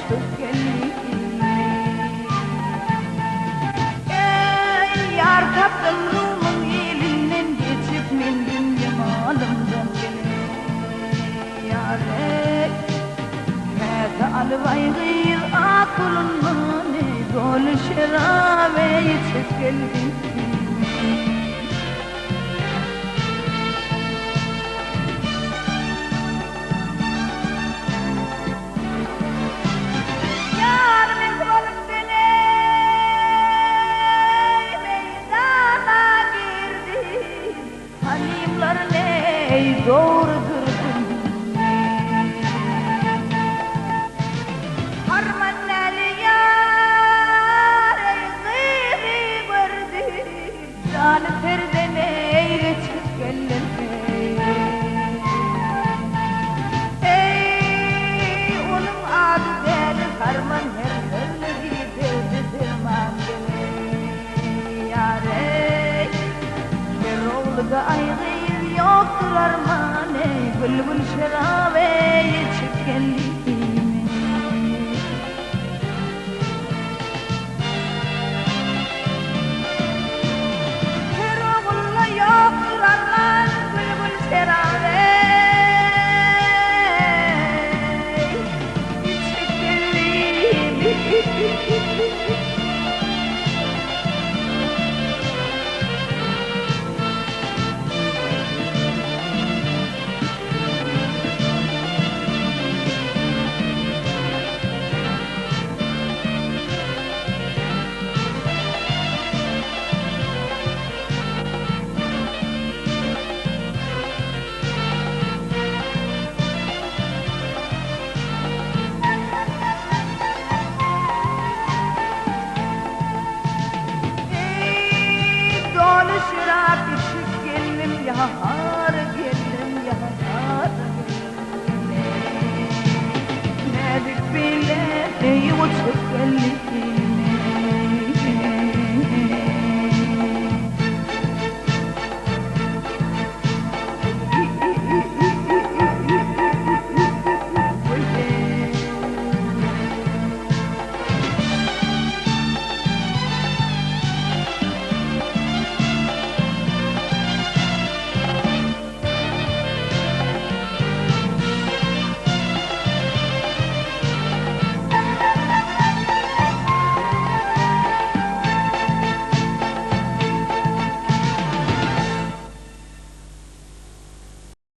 uçup geldim. Eý, ýar tapdym Rumyň ilinden geçip men dünýe malymdan gelen ýar eý. Käse alybaý gyz ak gulundan eý, doly şerap eý içip geldim. Ýar mes bolup men eý meýdana girdim, Hanymlar neý dogry Harman däli ýar eý gyzy gördüm, Jany serden eý geçip geldim eý. Eý, onuň ady däli Harman her sözledi derdi derman gelen ýar eý. Kerogluda aý gyz ýokdur arman eý, Gül-gül şerap eý içip geldim eý. Kerogluda ýokdur arman, gül-gül şerap eý içip geldim. Eý, doly şerap içip geldim ýar, geldim ýar, geldim. Näzik bile eý uçup geldim.